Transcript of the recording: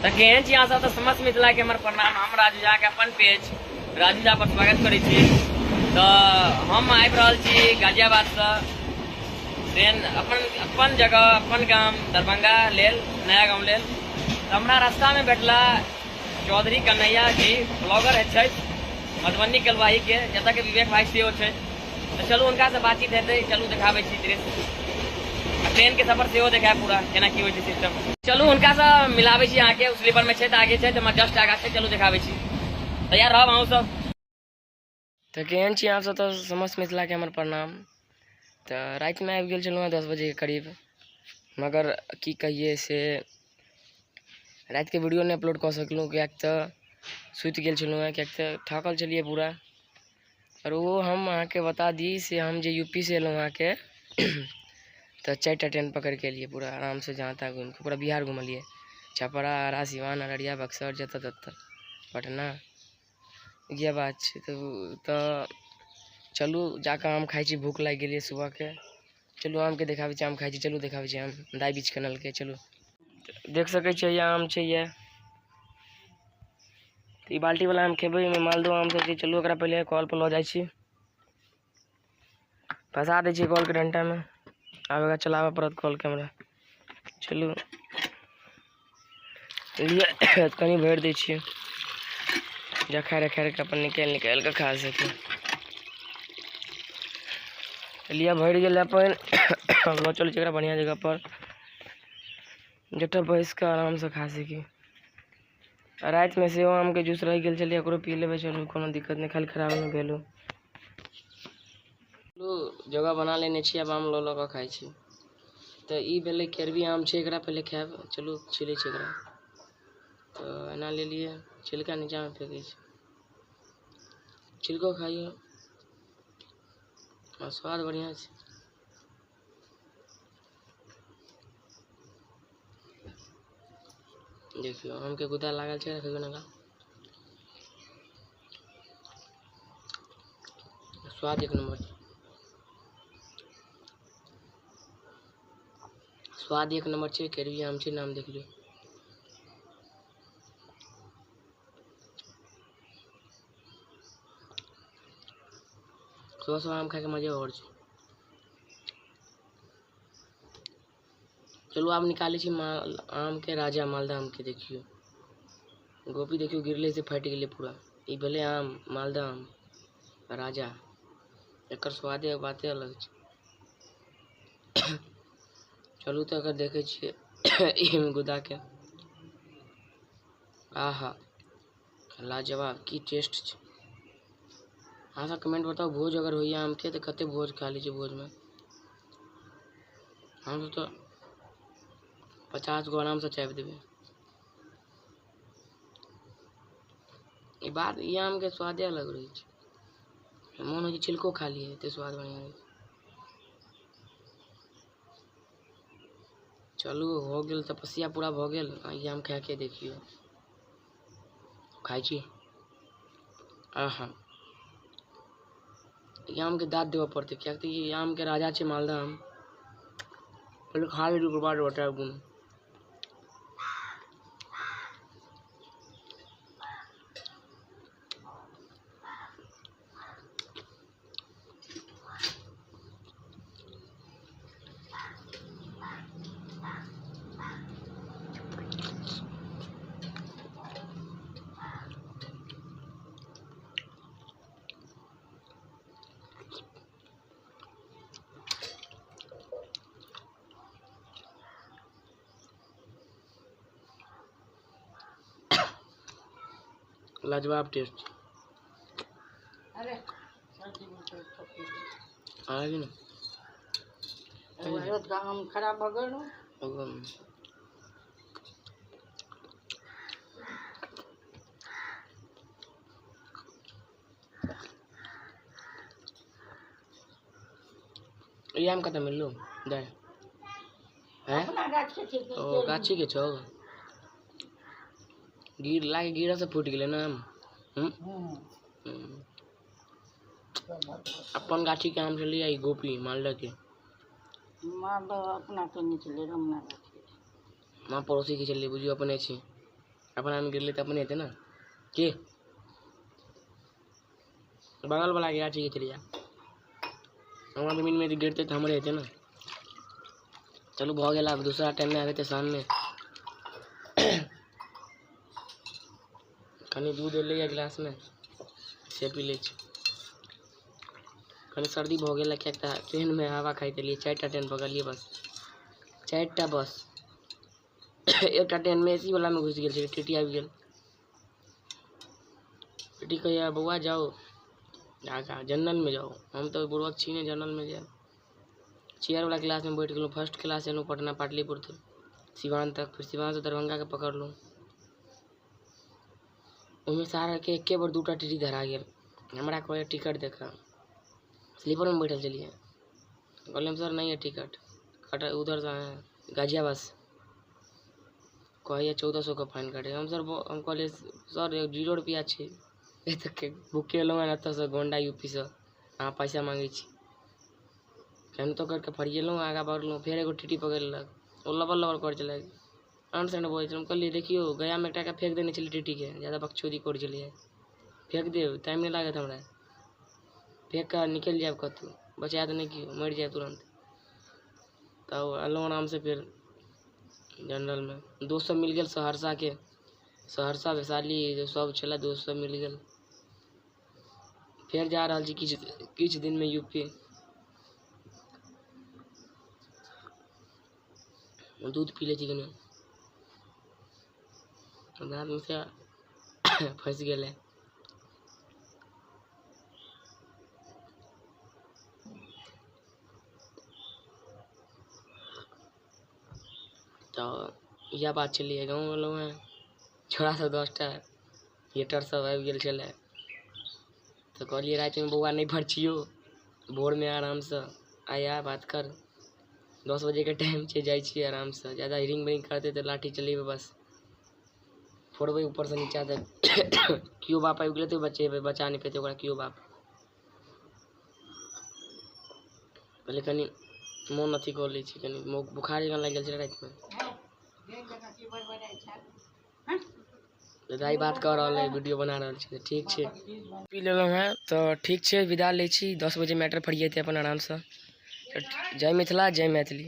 तऽ केहन छी अहाँ सब? तऽ समस्त मिथिला के हमर प्रणाम। हम राजू झा के अपन पेज राजू झा पर स्वागत करै छी। तऽ हम आबि रहल छी गाजियाबाद सँ ट्रेन अपन अपन जगह अपन गाम दरभंगा लेल, नया गाँव लेल। तऽ हमरा रास्ता में भेटला चौधरी कन्हैया जी, ब्लॉगर छथि मधुबनी कलुआही के, जतऽ के विवेक भाई सेहो छथि। तऽ चलू हुनका से बातचीत हेतै, चलू देखाबै छी दृश्य, ट्रेन के सफर सेहो देखायब पूरा केना की होइ छै सिस्टम। चलू हुनका से मिलाबै छी अहाँके, ओ स्लीपर में छै तऽ आगे छै, तऽ जस्ट आगा छै, चलू देखाबै छी। तैयार रहब अहूँ सब। तऽ केहन छी अहाँ सब? तऽ समस्त मिथिलाके हमर प्रणाम। तऽ रातिमे आबि गेल छलहुँ हँ 10 बजेके करीब, मगर की कहियै से रातिके वीडियो नहि अपलोड कऽ सकलहुँ, किएक तऽ सुति गेल छलहुँ हँ, किएक तऽ थाकल छलियै पूरा। आओर ओ हम अहाँके बता दी से हम जे यू पी से एलहुँ अहाँके, तऽ 4टा ट्रेन पकड़िके एलियै पूरा आरामसँ जहाँ तहाँ घुमिके पूरा बिहार घुमलियै, छपरा, आरा, सिवान, अररिया, बक्सर, जतऽ ततऽ, पटना। इएह बात छै। तऽ चलू जाकऽ आम खाइ छी, भूख लागि गेलै सुबहके। चलू आमके देखाबै छी, आम खाइ छी, चलू देखाबै छी आम। दाइ बीछिके अनलकै, चलू देख सकै छियै ई आम छै। इएह तऽ ई बाल्टीवला आम खेबै, ओहिमे मालदहो आम सब छै। चलू एकरा पहिले कल पर लऽ जाइ छी, फँसा दै छियै कलके डंटामे। आब एकरा चलाबऽ पड़त कलके हमरा। चलू लिअ, कनि भरि दै छियै, जखैर खैर के अपन निकालि निकालि कऽ खा सकी। लिअ भरि गेल अपन, लऽ चलै छी एकरा बढ़िआँ जगह पर, जतऽ बैस कऽ आरामसँ खा सकी। आ रातिमे सेहो आमके जूस रहि गेल छलै, ओकरो पी लेबै। चलू कोनो दिक्कत नहि, खाली खराब नहि भेल। चलू जगह बना लेने छी, आब आम लऽ लऽ कऽ खाइ छी। तऽ ई भेलै केरवी आम छै, एकरा पहिले खायब। चलू छिलै छी एकरा। तऽ एना लेलियै, छिलका नीचाँमे फेकै छी, छिलको खाइयौ आ स्वाद बढ़िआँ छै। देखियौ आमके गुदा लागल छै, रखियौ ने। स्वाद एक नंबर, स्वाद एक नंबर छै। केरवी आम छै, नाम देख लियौ। सुबह सुबह आम खायके मजे और छै। चलू आब निकालै छी माल आमके राजा मालदह आमके। देखियौ गोपी, देखियौ गिरलै से फाटि गेलै पूरा। ई भेलै आम मालदह आम राजा, एकर स्वादे बाते अलग छै। चलू तऽ एकर देखै छियै एहिमे गुदाके। आहा लाजवाब, की टेस्ट छै। अहाँ सब कमेंट बताउ, भोज अगर होइए आमके तऽ कते भोज खा लै छी भोजमे? हम तऽ 50 गो आरामसँ चापि देबै। ई बात, ई आमके स्वादे अलग रहै छै, मोन होइ छै छिलको खा लियै, एते स्वाद बढ़िआँ रहै छै। चलू हो गेल तपस्या पूरा भऽ गेल। ई आम खाके देखियौ, खाइ छी। आहा, ई आमके दाँत देबऽ पड़तै, किएक तऽ ई आमके राजा छै मालदह आम। पहिले खा लै छी, ओकर बाद बतायब गुण। लाजवाब टेस्ट। अरे आगे ना आम खराब भऽ गेल। ई आम कतऽ मिललो दाइ? हैं? अपना गाछ के छै। ओ गाछी के छौ, गिर लागे गिरा से फूटि गेलै ने आम। अपन गाछी के आम छलियै ई गोपी मालदह के। मालदह अपना के नहि छलै, रमना गाछ के। माँ पड़ोसी के छलियै, बुझियौ अपने छी। अपनामे गिरलै तऽ अपने हेतै ने। की बगलवला गाछी चलि जा, हमरा जमीनमे यदि गिरतै तऽ हमरे हेतै ने। चलू भऽ गेल, आब दोसरा टाइममे आबि हेतै शाममे। कनि दूध एलैए गिलासमे, से पी लै छी। कनि सर्दी भऽ गेल किएक तऽ ट्रेनमे हवा खाइत एलियै। 4टा ट्रेन पकड़लियै बस, 4टा बस। एकटा ट्रेनमे ए सी वलामे घुसि गेल छलियै, टी टी आबि गेल। टी टी कहैए बौआ जाओ आगाँ जनरलमे जाओ। हम तऽ बुड़बक छी नहि, जनरलमे जायब। चेयरवला क्लासमे बैठ गेलहुँ। फर्स्ट क्लास एलहुँ पटना पाटलिपुत्र सिवान तक, फिर सिवानसँ दरभंगाके पकड़लहुँ। ओहिमे साराके एके बेर 2टा टी टी धरा गेल। हमरा कहैए टिकट देखा, स्लीपरमे बैठल छलियै। कहलियै हम सर नहीं है टिकट, कट उधर से आए हैं गाजियाबाद से। कहैए 1400 के फाइन काटे। हम सर हम कहलियै सर 0 रुपैआ छै, एतऽ बुक केलहुँ हँ एतऽसँ गोंडा यूपीसँ, अहाँ पैसा माँगै छी। केहन तो करिके फरिएलहुँ, आगाँ बढ़लहुँ। फेर एगो टी टी पकड़ि लेलक, ओ लबर लबर करै छलै, अंट संट बजै छलै। हम कहलियै देखियौ गयामे एकटाके फेक देने छलियै टी टीके, ज्यादा बकचोदी करै छलियै। फेक देब, टाइम नहि लागत हमरा, फेक कऽ निकलि जायब कतहु, बचायत नहि केओ, मरि जायब तुरन्त। तब एलहुँ आरामसँ फेर जनरलमे। दोस्त सब मिल गेल सहरसाके, सहरसा वैशाली सब छलै, दोस्त सब मिल गेल। फेर जा रहल छी किछु किछु दिनमे यूपी। दूध पी लै छी कनि, दाँतमे से फँसि गेलै। तऽ इएह बात छलियै। गाँव एलहुँ हेँ, छोड़ा सब 10टा थिएटर सब आबि गेल छलै। तऽ कहलियै रातिमे बौआ नहि फरछियौ, भोरमे आरामसँ आया बात कर। 10 बजेके टाइम छै, जाइ छियै आरामसँ। ज्यादा हिरिंग बिरिंग करतै तऽ लाठी चलेबै, बस फोड़बै ऊपरसँ नीचा तक। केओ बाप आबि गेलै तऽ बचेबै, बचा नहि पेतै ओकरा केओ बाप। पहिले कनि मोन अथी कऽ लै छी, कनि बुखार जकाँ लागि गेल छलै रातिमे। दाइ बात कऽ रहल है, वीडियो बना रहल छी। ठीक छै, पी लेलहुँ हेँ तऽ ठीक छै, विदा लै छी। 10 बजे मैटर फरिएतै अपन आरामसँ। जय मिथिला, जय मैथिली।